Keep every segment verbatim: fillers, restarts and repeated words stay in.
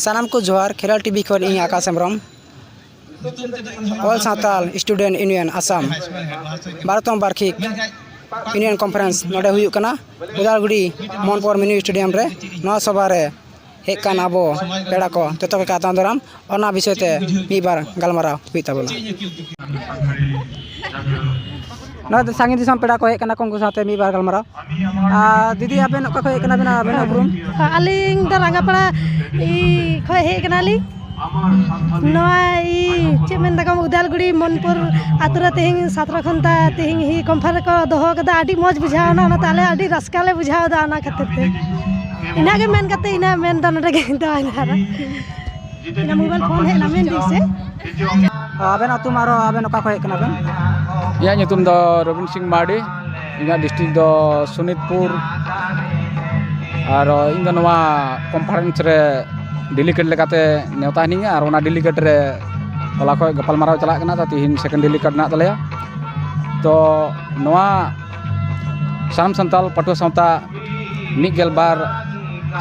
ᱥᱟᱱᱟᱢ ᱠᱚ ᱡᱚᱦᱟᱨ᱾ ᱠᱷᱮᱨᱣᱟᱞ ᱴᱤᱵᱷᱤ ᱠᱷᱚᱱ ᱤᱧ ᱟᱠᱟᱥ Hembrom. All Santal Student Union Assam ᱵᱟᱨᱚᱛᱚᱢ ᱵᱟᱨᱠᱷᱤᱠ Union Conference ᱱᱚᱰᱮ ᱦᱩᱭᱩᱜ ᱠᱟᱱᱟ ᱩᱫᱟᱞᱜᱩᱲᱤ ᱢᱚᱱᱯᱩᱨ ᱢᱤᱱᱤ ᱥᱴᱮᱰᱤᱭᱟᱢ ᱨᱮ᱾ ᱱᱚᱣᱟ ᱥᱚᱵᱷᱟ ᱨᱮ ᱦᱮᱡ ᱟᱠᱟᱱ ᱟᱵᱚ ᱯᱮᱲᱟ ᱠᱚ ᱡᱚᱛᱚ ᱜᱮ ᱟᱛᱟᱝ ᱫᱟᱨᱟᱢ, ᱚᱱᱟ ᱵᱤᱥᱚᱭ ᱛᱮ ᱢᱤᱫ ᱵᱟᱨ ᱜᱟᱞᱢᱟᱨᱟᱣ ᱦᱩᱭᱩᱜ ᱛᱟᱵᱚᱱᱟ᱾ ᱱᱚᱜᱼᱚᱭ ᱫᱚ ᱥᱟᱺᱜᱤᱧ ᱫᱤᱥᱚᱢ ᱯᱮᱲᱟ ᱠᱚ ᱦᱮᱡ ᱠᱟᱱᱟ ᱠᱚ, ᱩᱱᱠᱩ ᱥᱟᱶᱛᱮ ᱢᱤᱫ ᱵᱟᱨ ᱜᱟᱞᱢᱟᱨᱟᱣ᱾ ᱟᱨ ᱫᱤᱫᱤ, ᱟᱵᱮᱱ ᱚᱠᱟ ᱠᱷᱚᱱ ᱦᱮᱡ ᱠᱟᱱᱟ ᱵᱮᱱ ᱟᱨ ᱟᱵᱮᱱᱟᱜ ᱩᱯᱨᱩᱢ? ᱟᱹᱞᱤᱧ ᱫᱚ ᱨᱟᱸᱜᱟᱯᱟᱲᱟ ᱤ ᱠᱷᱚᱱ ᱦᱮᱡ ᱠᱟᱱᱟᱞᱤᱧ᱾ ᱱᱚᱣᱟ ᱤ ᱪᱮᱫ ᱢᱮᱱ ᱫᱟᱠᱚ ᱩᱫᱟᱞᱜᱩᱲᱤ ᱢᱚᱱᱯᱩᱨ ᱟᱛᱳ ᱨᱮ ᱛᱮᱦᱮᱧ ᱥᱟᱛᱨᱟ ᱠᱷᱚᱱᱛᱟ ᱛᱮᱦᱮᱧ ᱦᱤ ᱠᱚᱱᱯᱷᱟᱨᱮᱱᱥ ᱨᱮᱠᱚ ᱫᱚᱦᱚ ᱠᱟᱫᱟ, ᱟᱹᱰᱤ ᱢᱚᱡᱽ ᱵᱩᱡᱷᱟᱹᱣᱱᱟ, ᱚᱱᱟᱛᱮ ᱟᱞᱮ ᱟᱹᱰᱤ ᱨᱟᱹᱥᱠᱟᱹ ᱞᱮ ᱵᱩᱡᱷᱟᱹᱣᱫᱟ᱾ ᱚᱱᱟ ᱠᱷᱟᱹᱛᱤᱨ ᱛᱮ ᱤᱱᱟᱹᱜ ᱜᱮ ᱢᱮᱱ ᱠᱟᱛᱮ ᱤᱱᱟᱹ ᱢᱮᱱ ᱫᱚ ᱱᱚᱰᱮ ᱜᱮ ᱫᱚᱦᱚᱭ ᱫᱟ᱾ ᱤᱧᱟᱹᱜ ᱢᱳᱵᱟᱭᱤᱞ ᱯᱷᱳᱱ ᱦᱮᱡ ᱮᱱᱟ, ᱢᱮᱱ ᱫᱟᱹᱧ ᱥᱮ᱾ ᱟᱵᱮᱱ ᱟᱹᱛᱩ ᱢᱟ ᱟᱨᱚ ᱟᱵᱮᱱ ᱚᱠᱟ ᱠᱷᱚᱱ ᱦᱮᱡ ᱠᱟᱱᱟ ᱵᱮᱱ? ᱤᱧᱟᱹᱜ ᱧᱩᱛᱩᱢ ᱫᱚ ᱨᱚᱵᱤᱱ ᱥᱤᱝ ᱢᱟᱨᱰᱤ, ᱤᱧᱟᱹᱜ ᱰᱤᱥᱴᱨᱤᱠᱴ ᱫᱚ ᱥᱳᱱᱤᱛᱯᱩᱨ᱾ ᱟᱨ ᱤᱧ ᱫᱚ ᱱᱚᱣᱟ ᱠᱚᱱᱯᱷᱟᱨᱮᱱᱥ ᱨᱮ ᱰᱮᱞᱤᱜᱮᱴ ᱞᱮᱠᱟᱛᱮ ᱱᱮᱣᱛᱟ ᱦᱮᱱᱟᱹᱧᱟ, ᱟᱨ ᱚᱱᱟ ᱰᱮᱞᱤᱜᱮᱴ ᱨᱮ ᱦᱚᱞᱟ ᱠᱷᱚᱱ ᱜᱟᱯᱟᱞᱢᱟᱨᱟᱣ ᱪᱟᱞᱟᱜ ᱠᱟᱱᱟ᱾ ᱛᱚ, ᱛᱤᱦᱤᱧ ᱥᱮᱠᱮᱱᱰ ᱰᱮᱞᱤᱜᱮᱴ ᱢᱮᱱᱟᱜ ᱛᱟᱞᱮᱭᱟ᱾ ᱛᱚ, ᱱᱚᱣᱟ ᱥᱟᱱᱟᱢ ᱥᱟᱱᱛᱟᱲ ᱯᱟᱹᱴᱷᱩᱣᱟᱹ ᱥᱟᱶᱛᱟ ᱢᱤᱫ ᱜᱮᱞ ᱵᱟᱨ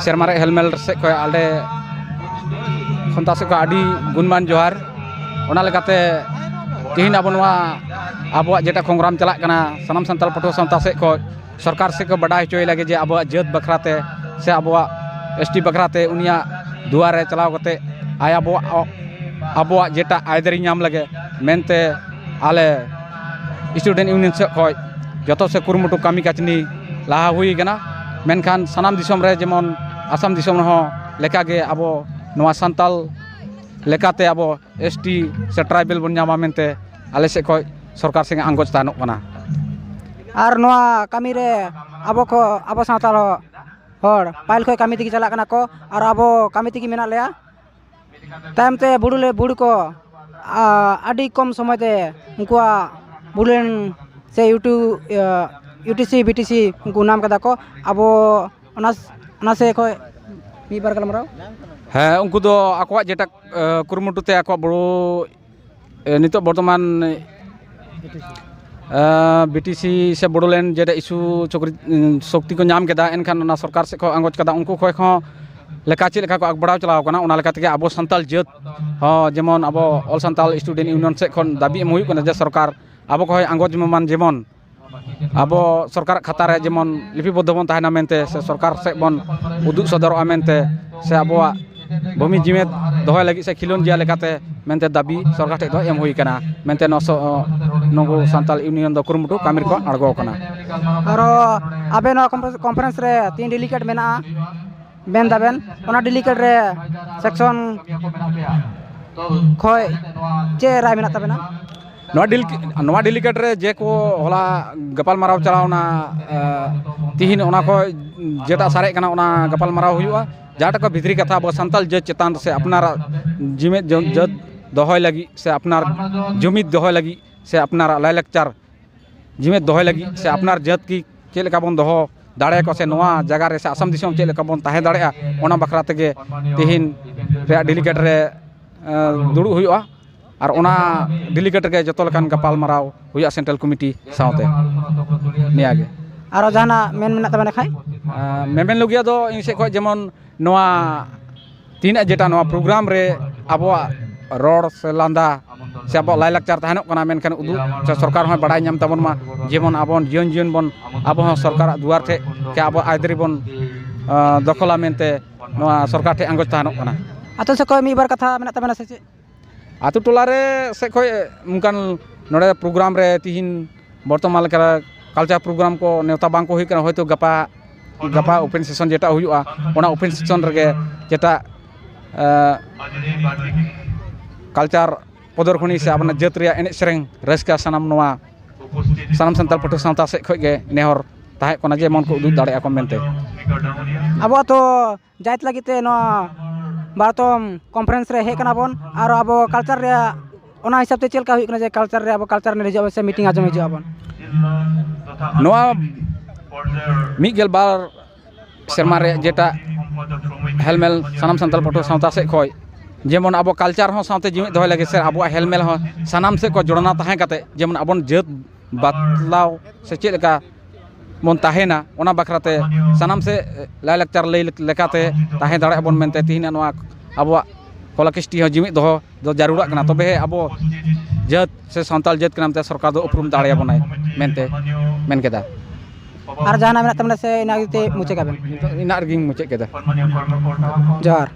ᱥᱮᱨᱢᱟ ᱨᱮ ᱦᱮᱞᱢᱮᱞ ᱥᱮᱫ ᱠᱷᱚᱱ, ᱟᱞᱮ ᱥᱟᱶᱛᱟ ᱥᱮᱫ ᱠᱷᱚᱱ ᱟᱹᱰᱤ ᱜᱩᱱᱢᱟᱱ ᱡᱚᱦᱟᱨ᱾ ᱚᱱᱟ ᱞᱮᱠᱟᱛᱮ ᱛᱮᱦᱮᱧ ᱟᱵᱚ ᱱᱚᱣᱟ ᱟᱵᱚᱣᱟᱜ ᱡᱮᱴᱟ ᱠᱷᱚᱸᱜᱽᱨᱟᱢ ᱪᱟᱞᱟᱜ ᱠᱟᱱᱟ ᱥᱟᱱᱟᱢ ᱥᱟᱱᱛᱟᱲ ᱯᱟᱹᱴᱷᱩᱣᱟᱹ ᱥᱟᱶᱛᱟ ᱥᱮᱫ ᱠᱷᱚᱱ, ᱥᱚᱨᱠᱟᱨ ᱥᱮᱫ ᱠᱷᱚᱱ ᱵᱟᱰᱟᱭ ᱦᱚᱪᱚᱭ ᱞᱟᱹᱜᱤᱫ ᱡᱮ ᱟᱵᱚᱣᱟᱜ ᱡᱟᱹᱛ ᱵᱟᱠᱷᱨᱟᱛᱮ ᱥᱮ ᱟᱵᱚᱣᱟᱜ ᱮᱥ ᱴᱤ ᱵᱟᱠᱷᱨᱟᱛᱮ ᱩᱱᱤᱭᱟᱜ ᱫᱩᱣᱟᱨᱮ ᱪᱟᱞᱟᱣ ᱠᱟᱛᱮ ᱟᱭ ᱟᱵᱚᱣᱟᱜ, ᱟᱵᱚᱣᱟᱜ ᱡᱮᱴᱟ ᱟᱹᱭᱫᱟᱹᱨᱤ ᱧᱟᱢ ᱞᱟᱹᱜᱤᱫ ᱢᱮᱱᱛᱮ ᱟᱞᱮ ᱥᱴᱩᱰᱮᱱᱴ ᱤᱭᱩᱱᱤᱭᱚᱱ ᱥᱮᱫ ᱠᱷᱚᱱ ᱡᱚᱛᱚ ᱥᱮ ᱠᱩᱨᱩᱢᱩᱴᱩ ᱠᱟᱹᱢᱤ ᱠᱟᱹᱥᱱᱤ ᱞᱟᱦᱟ ᱦᱩᱭ ᱠᱟᱱᱟ᱾ ᱢᱮᱱᱠᱷᱟᱱ ᱥᱟᱱᱟᱢ ᱫᱤᱥᱚᱢ ᱨᱮ, ᱡᱮᱢᱚᱱ ᱟᱥᱟᱢ ᱫᱤᱥᱚᱢ ᱨᱮᱦᱚᱸ ᱞᱮᱠᱟᱜᱮ ᱟᱵᱚ ᱱᱚᱣᱟ ᱥᱟᱱᱛᱟᱞ ᱞᱮᱠᱟᱛᱮ ᱟᱵᱚ ᱮᱥ ᱴᱤ ᱥᱮ ᱴᱨᱟᱭᱵᱮᱞ ᱵᱚᱱ ᱧᱟᱢᱟ ᱢᱮᱱᱛᱮ ᱟᱞᱮ ᱥᱮᱫ ᱠᱷᱚᱱ ᱥᱚᱨᱠᱟᱨ ᱥᱮᱫ ᱟᱸᱜᱚᱪ ᱛᱟᱦᱮᱱᱚᱜ ᱠᱟᱱᱟ᱾ ᱟᱨ ᱱᱚᱣᱟ ᱠᱟᱹᱢᱤ ᱨᱮ ᱟᱵᱚ ᱠᱚ, ᱟᱵᱚ ᱥᱟᱱᱛᱟᱲ ᱦᱚᱲ ᱯᱟᱹᱦᱤᱞ ᱠᱷᱚᱱ ᱠᱟᱹᱢᱤ ᱛᱮᱜᱮ ᱪᱟᱞᱟᱜ ᱠᱟᱱᱟ ᱠᱚ, ᱟᱨ ᱟᱵᱚ ᱠᱟᱹᱢᱤ ᱛᱮᱜᱮ ᱢᱮᱱᱟᱜ ᱞᱮᱭᱟ᱾ ᱛᱟᱭᱚᱢ ᱛᱮ ᱵᱩᱲᱩ ᱞᱮ, ᱵᱩᱲᱩ ᱠᱚ, ᱟ, ᱟᱹᱰᱤ ᱠᱚᱢ ᱥᱚᱢᱚᱭ ᱛᱮ ᱩᱱᱠᱩᱣᱟᱜ ᱵᱩᱲᱩ ᱞᱮᱱ ᱥᱮ ᱤᱭᱩ ᱴᱩ, ᱤᱭᱟᱹ, U T C, B T C ᱩᱱᱠᱩ ᱧᱟᱢ ᱠᱟᱫᱟ ᱠᱚ᱾ ᱟᱵᱚ ᱚᱱᱟ, ᱚᱱᱟ ᱥᱮᱫ ᱠᱷᱚᱱ ᱢᱤᱫ ᱵᱟᱨ ᱜᱟᱞᱢᱟᱨᱟᱣ᱾ ᱦᱮᱸ, ᱩᱱᱠᱩ ᱫᱚ ᱟᱠᱚᱣᱟᱜ ᱡᱮᱴᱟ, ᱮ, ᱠᱩᱨᱩᱢᱩᱴᱩ ᱛᱮ ᱟᱠᱚᱣᱟᱜ ᱵᱩᱲᱩ, ᱮ, ᱱᱤᱛᱚᱜ ᱵᱚᱨᱛᱚᱢᱟᱱ, ᱮ, ᱵᱤ ᱴᱤ ᱥᱤ ᱥᱮ ᱵᱳᱰᱳᱞᱮᱱᱰ ᱡᱮᱴᱟ ᱤᱥᱩ ᱪᱟᱹᱠᱨᱤ, ᱩᱸ, ᱥᱚᱠᱛᱤ ᱠᱚ ᱧᱟᱢ ᱠᱮᱫᱟ, ᱮᱱᱠᱷᱟᱱ ᱚᱱᱟ ᱥᱚᱨᱠᱟᱨ ᱥᱮᱫ ᱠᱷᱚᱱ ᱟᱸᱜᱚᱪ ᱠᱟᱫᱟ, ᱩᱱᱠᱩ ᱠᱷᱚᱱ ᱦᱚᱸ ᱞᱮᱠᱟ ᱪᱮᱫ ᱞᱮᱠᱟ ᱠᱚ ᱟᱜᱵᱟᱲᱟᱣ ᱪᱟᱞᱟᱣ ᱠᱟᱱᱟ, ᱚᱱᱟ ᱞᱮᱠᱟ ᱛᱮᱜᱮ ᱟᱵᱚ ᱥᱟᱱᱛᱟᱲ ᱡᱟᱹᱛ ᱦᱚᱸ ᱡᱮᱢᱚᱱ ᱟᱵᱚ All Santal Student Union ᱥᱮᱫ ᱠᱷᱚᱱ ᱫᱟᱹᱵᱤ ᱮᱢ ᱦᱩᱭᱩᱜ ᱠᱟᱱᱟ ᱡᱮ ᱥᱚᱨᱠᱟᱨ ᱟᱵᱚ ᱠᱚ ᱦᱚᱸᱭ ᱟᱸᱜᱚᱪ ᱢᱟᱱ, ᱡᱮᱢᱚᱱ ᱟᱵᱚ ᱥᱚᱨᱠᱟᱨᱟᱜ ᱠᱷᱟᱛᱟ ᱨᱮ ᱡᱮᱢᱚᱱ ᱞᱤᱯᱤᱵᱚᱫᱽᱫᱷᱚ ᱵᱚᱱ ᱛᱟᱦᱮᱱᱟ ᱢᱮᱱᱛᱮ, ᱥᱮ ᱥᱚᱨᱠᱟᱨ ᱥᱮᱫ ᱵᱚᱱ ᱩᱫᱩᱜ ᱥᱚᱫᱚᱨᱚᱜᱼᱟ ᱢᱮᱱᱛᱮ, ᱥᱮ ᱟᱵᱚᱣᱟᱜ ᱵᱷᱩᱢᱤ ᱡᱤᱣᱮᱫ ᱫᱚᱦᱚᱭ ᱞᱟᱹᱜᱤᱫ ᱥᱮ ᱠᱷᱮᱞᱳᱱᱡᱤᱭᱟᱹ ᱞᱮᱠᱟᱛᱮ ᱢᱮᱱᱛᱮ ᱫᱟᱹᱵᱤ ᱥᱚᱨᱠᱟᱨ ᱴᱷᱮᱱ ᱫᱚ ᱮᱢ ᱦᱩᱭ ᱠᱟᱱᱟ ᱢᱮᱱᱛᱮ ᱱᱚᱣᱟ ᱥᱚ-, ᱱᱩᱠᱩ ᱥᱟᱱᱛᱟᱲ ᱤᱭᱩᱱᱤᱭᱚᱱ ᱫᱚ ᱠᱩᱨᱩᱢᱩᱴᱩ ᱠᱟᱹᱢᱤ ᱨᱮᱠᱚ ᱟᱬᱜᱚ ᱟᱠᱟᱱᱟ᱾ ᱟᱨᱚ ᱟᱵᱮ ᱱᱚᱣᱟ ᱠᱚᱱᱯᱷᱟᱨᱮᱱᱥ ᱨᱮ ᱛᱤᱱ ᱰᱮᱞᱤᱜᱮᱴ ᱢᱮᱱᱟᱜᱼᱟ ᱢᱮᱱ ᱫᱟᱵᱮᱱ, ᱚᱱᱟ ᱰᱮᱞᱤᱜᱮᱴ ᱨᱮ ᱥᱮᱠᱥᱚᱱ ᱠᱷᱚᱡ ᱪᱮᱫ ᱨᱟᱭ ᱢᱮᱱᱟᱜ ᱛᱟᱵᱮᱱᱟ? ᱱᱚᱣᱟ ᱰᱮᱞᱤ-, ᱱᱚᱣᱟ ᱰᱮᱞᱤᱜᱮᱴ ᱨᱮ ᱡᱮ ᱠᱚ ᱦᱚᱞᱟ ᱜᱟᱯᱟᱞᱢᱟᱨᱟᱣ ᱪᱟᱞᱟᱣᱱᱟ, ᱛᱤᱦᱤᱧ ᱚᱱᱟ ᱠᱷᱚᱡ ᱡᱮᱴᱟ ᱥᱟᱨᱮᱡ ᱠᱟᱱᱟ ᱚᱱᱟ ᱜᱟᱯᱟᱞᱢᱟᱨᱟᱣ ᱦᱩᱭᱩᱜᱼᱟ᱾ ᱡᱟᱦᱟᱸ ᱴᱟᱠᱟ ᱵᱷᱤᱛᱨᱤ ᱠᱟᱛᱷᱟ ᱟᱵᱚ ᱥᱟᱱᱛᱟᱲ ᱡᱟᱹᱛ ᱪᱮᱛᱟᱱ ᱥᱮ ᱟᱯᱱᱟᱨᱟᱜ ᱡᱤᱢᱤᱫ ᱡᱟᱹ-, ᱡᱟᱹᱛ ᱫᱚᱦᱚᱭ ᱞᱟᱹᱜᱤᱫ ᱥᱮ ᱟᱯᱱᱟᱨ ᱡᱩᱢᱤᱫ ᱫᱚᱦᱚᱭ ᱞᱟᱹᱜᱤᱫ ᱥᱮ ᱟᱯᱱᱟᱨᱟᱜ ᱞᱟᱭᱼᱞᱟᱠᱪᱟᱨ ᱡᱤᱢᱤᱫ ᱫᱚᱦᱚᱭ ᱞᱟᱹᱜᱤᱫ ᱥᱮ ᱟᱯᱱᱟᱨ ᱡᱟᱹᱛ ᱠᱤ ᱪᱮᱫ ᱞᱮᱠᱟ ᱵᱚᱱ ᱫᱚᱦᱚ ᱫᱟᱲᱮᱭᱟᱠᱚᱣᱟ ᱥᱮ ᱱᱚᱣᱟ ᱡᱟᱭᱜᱟ ᱨᱮ ᱥᱮ ᱟᱥᱟᱢ ᱫᱤᱥᱚᱢ ᱪᱮᱫ ᱞᱮᱠᱟ ᱵᱚᱱ ᱛᱟᱦᱮᱸ ᱫᱟᱲᱮᱭᱟᱜᱼᱟ, ᱚᱱᱟ ᱵᱟᱠᱷᱨᱟ ᱛᱮᱜᱮ ᱛᱮᱦᱮᱧ ᱨᱮᱭᱟᱜ ᱰᱮᱞᱤᱜᱮᱴ ᱨᱮ, ᱮ, ᱫᱩᱲᱩᱵ ᱦᱩᱭᱩᱜᱼᱟ᱾ ᱟᱨ ᱚᱱᱟ ᱰᱮᱞᱤᱜᱮᱴ ᱨᱮᱜᱮ ᱡᱚᱛᱚ ᱞᱮᱠᱟᱱ ᱜᱟᱯᱟᱞᱢᱟᱨᱟᱣ ᱦᱩᱭᱩᱜᱼᱟ ᱥᱮᱱᱴᱨᱟᱞ ᱠᱚᱢᱤᱴᱤ ᱥᱟᱶᱛᱮ᱾ ᱱᱤᱭᱟᱹᱜᱮ᱾ ᱟᱨᱚ ᱡᱟᱦᱟᱱᱟᱜ ᱢᱮᱱ ᱢᱮᱱᱟᱜ ᱛᱟᱵᱮᱱᱟ ᱠᱷᱟᱡ? ᱮ, ᱢᱮᱢᱮᱱ ᱞᱩᱜᱤᱭᱟ ᱫᱚ ᱤᱧ ᱥᱮᱫ ᱠᱷᱚᱱ ᱡᱮᱢᱚᱱ ᱱᱚᱣᱟ ᱛᱤᱱᱟᱹᱜ ᱡᱮᱴᱟ ᱱᱚᱣᱟ ᱯᱨᱳᱜᱨᱟᱢ ᱨᱮ ᱟᱵᱚᱣᱟᱜ ᱨᱚᱲ ᱥᱮ ᱞᱟᱸᱫᱟ ᱥᱮ ᱟᱵᱚᱣᱟᱜ ᱞᱟᱭᱼᱞᱟᱠᱪᱟᱨ ᱛᱟᱦᱮᱱᱚᱜ ᱠᱟᱱᱟ, ᱢᱮᱱᱠᱷᱟᱱ ᱩᱫᱩᱜ ᱥᱮ ᱥᱚᱨᱠᱟᱨ ᱦᱚᱸᱭ ᱵᱟᱲᱟᱭ ᱧᱟᱢ ᱛᱟᱵᱚᱱ ᱢᱟ, ᱡᱮᱢᱚᱱ ᱟᱵᱚ ᱡᱤᱭᱚᱱ ᱡᱤᱭᱚᱱ ᱵᱚᱱ, ᱟᱵᱚ ᱦᱚᱸ ᱥᱚᱨᱠᱟᱨᱟᱜ ᱫᱩᱣᱟᱨ ᱴᱷᱮᱡ ᱥᱮ ᱟᱵᱚ ᱟᱹᱭᱫᱟᱹᱨᱤ ᱵᱚᱱ, ᱟᱸ, ᱫᱚᱠᱷᱚᱞᱟ ᱢᱮᱱᱛᱮ ᱱᱚᱣᱟ ᱥᱚᱨᱠᱟᱨ ᱴᱷᱮᱡ ᱟᱸᱜᱚᱪ ᱛᱟᱦᱮᱱᱚᱜ ᱠᱟᱱᱟ᱾ ᱟᱛᱳ ᱥᱮᱫ ᱠᱷᱚᱱ ᱢᱤᱫ ᱵᱟᱨ ᱠᱟᱛᱷᱟ ᱢᱮᱱᱟᱜ ᱛᱟᱵᱮᱱᱟ ᱥᱮ ᱪᱮᱫ? ᱟᱛᱳ ᱴᱚᱞᱟ ᱨᱮ ᱥᱮᱫ ᱠᱷᱚᱱ ᱚᱱᱠᱟᱱ ᱱᱚᱰᱮ ᱯᱨᱳᱜᱨᱟᱢ ᱨᱮ ᱛᱤᱦᱤᱧ ᱵᱚᱨᱛᱚᱢᱟᱱ ᱞᱮᱠᱟ ᱠᱟᱞᱪᱟᱨ ᱯᱨᱳᱜᱨᱟᱢ ᱠᱚ ᱱᱮᱣᱛᱟ ᱵᱟᱝ ᱠᱚ ᱦᱩᱭ ᱠᱟᱱᱟ, ᱦᱚᱭᱛᱳ ᱜᱟᱯᱟ, ᱜᱟᱯᱟ ᱳᱯᱮᱱ ᱥᱮᱥᱚᱱ ᱡᱮᱴᱟ ᱦᱩᱭᱩᱜᱼᱟ, ᱚᱱᱟ ᱳᱯᱮᱱ ᱥᱮᱥᱚᱱ ᱨᱮᱜᱮ ᱡᱮᱴᱟ, ᱮ, ᱠᱟᱞᱪᱟᱨ ᱯᱨᱚᱫᱚᱨᱥᱚᱱᱤ ᱥᱮ ᱟᱵᱚᱱᱟᱜ ᱡᱟᱹᱛ ᱨᱮᱭᱟᱜ ᱮᱱᱮᱡ ᱥᱮᱨᱮᱧ ᱨᱟᱹᱥᱠᱟᱹ ᱥᱟᱱᱟᱢ ᱱᱚᱣᱟ ᱥᱟᱱᱟᱢ ᱥᱟᱱᱛᱟᱲ ᱯᱟᱹᱴᱷᱩᱣᱟᱹ ᱥᱟᱶᱛᱟ ᱥᱮᱫ ᱠᱷᱚᱱ ᱜᱮ ᱱᱮᱦᱚᱨ ᱛᱟᱦᱮᱸ ᱠᱟᱱᱟ ᱡᱮ ᱢᱚᱱ ᱠᱚ ᱩᱫᱩᱜ ᱫᱟᱲᱮᱭᱟᱜᱼᱟ ᱠᱚ ᱢᱮᱱᱛᱮ᱾ ᱟᱵᱚᱣᱟᱜ ᱛᱚ ᱡᱟᱭᱛ ᱞᱟᱹᱜᱤᱫ ᱛᱮ ᱱᱚᱣᱟ ᱵᱟᱨᱚᱛᱚᱢ ᱠᱚᱱᱯᱷᱟᱨᱮᱱᱥ ᱨᱮ ᱦᱮᱡ ᱠᱟᱱᱟ ᱵᱚᱱ, ᱟᱨ ᱟᱵᱚ ᱠᱟᱞᱪᱟᱨ ᱨᱮᱭᱟᱜ ᱚᱱᱟ ᱦᱤᱥᱟᱹᱵ ᱛᱮ ᱪᱮᱫ ᱞᱮᱠᱟ ᱦᱩᱭᱩᱜ ᱠᱟᱱᱟ ᱡᱮ ᱠᱟᱞᱪᱟᱨ ᱨᱮ ᱟᱵᱚ ᱠᱟᱞᱪᱟᱨ ᱧᱮᱞ ᱦᱤᱡᱩᱜ ᱟᱵᱚᱱ ᱥᱮ ᱢᱤᱴᱤᱝ ᱟᱸᱡᱚᱢ ᱦᱤᱡᱩᱜ ᱟᱵᱚᱱ? ᱱᱚᱣᱟ ᱢᱤᱫ ᱜᱮᱞ ᱵᱟᱨ ᱥᱮᱨᱢᱟ ᱨᱮ ᱡᱮᱴᱟ ᱦᱮᱞᱢᱮᱞ ᱥᱟᱱᱟᱢ ᱥᱟᱱᱛᱟᱲ ᱯᱟᱹᱴᱷᱩᱣᱟᱹ ᱥᱟᱶᱛᱟ ᱥᱮᱫ ᱠᱷᱚᱱ ᱡᱮᱢᱚᱱ ᱟᱵᱚ ᱠᱟᱞᱪᱟᱨ ᱦᱚᱸ ᱥᱟᱶᱛᱮ ᱡᱤᱣᱮᱫ ᱫᱚᱦᱚᱭ ᱞᱟᱹᱜᱤᱫ ᱥᱮ ᱟᱵᱚᱣᱟᱜ ᱦᱮᱞᱢᱮᱞ ᱦᱚᱸ ᱥᱟᱱᱟᱢ ᱥᱮᱫ ᱠᱚ ᱡᱚᱲᱱᱟ ᱛᱟᱦᱮᱸ ᱠᱟᱛᱮ ᱡᱮᱢᱚᱱ ᱟᱵᱚᱱ ᱡᱟᱹᱛ ᱵᱟᱛᱞᱟᱣ ᱥᱮ ᱪᱮᱫ ᱞᱮᱠᱟ ᱵᱚᱱ ᱛᱟᱦᱮᱱᱟ, ᱚᱱᱟ ᱵᱟᱠᱷᱨᱟᱛᱮ ᱥᱟᱱᱟᱢ ᱥᱮ ᱞᱟᱭᱼᱞᱟᱠᱪᱟᱨ ᱞᱟᱹᱭ ᱞᱮᱠᱟᱛᱮ ᱛᱟᱦᱮᱸ ᱫᱟᱲᱮᱭᱟᱜ ᱵᱚᱱ ᱢᱮᱱᱛᱮ ᱛᱮᱦᱮᱧᱟᱜ ᱱᱚᱣᱟ ᱟᱵᱚᱣᱟᱜ ᱠᱚᱞᱟ ᱠᱨᱤᱥᱴᱤ ᱦᱚᱸ ᱡᱩᱢᱤᱫ ᱫᱚᱦᱚ ᱫᱚ ᱡᱟᱹᱨᱩᱲᱟᱜ ᱠᱟᱱᱟ᱾ ᱛᱚᱵᱮ ᱟᱵᱚ ᱡᱟᱹᱛ ᱥᱮ ᱥᱟᱱᱛᱟᱲ ᱡᱟᱹᱛ ᱠᱟᱱᱟ ᱢᱮᱱᱛᱮ ᱥᱚᱨᱠᱟᱨ ᱫᱚ ᱩᱯᱨᱩᱢ ᱫᱟᱲᱮᱭᱟᱵᱚᱱᱟᱭ ᱢᱮᱱᱛᱮ ᱢᱮᱱ ᱠᱮᱫᱟ᱾ ᱟᱨ ᱡᱟᱦᱟᱱᱟᱜ ᱢᱮᱱᱟᱜ ᱛᱟᱵᱚᱱᱟ ᱥᱮ ᱤᱱᱟᱹ ᱜᱮ ᱢᱩᱪᱟᱹᱫ ᱠᱟᱜ ᱵᱮᱱ? ᱱᱤᱛᱚᱜ ᱤᱱᱟᱜ ᱨᱮᱜᱮᱧ ᱢᱩᱪᱟᱹᱫ ᱠᱮᱫᱟ᱾ ᱡᱚᱦᱟᱨ᱾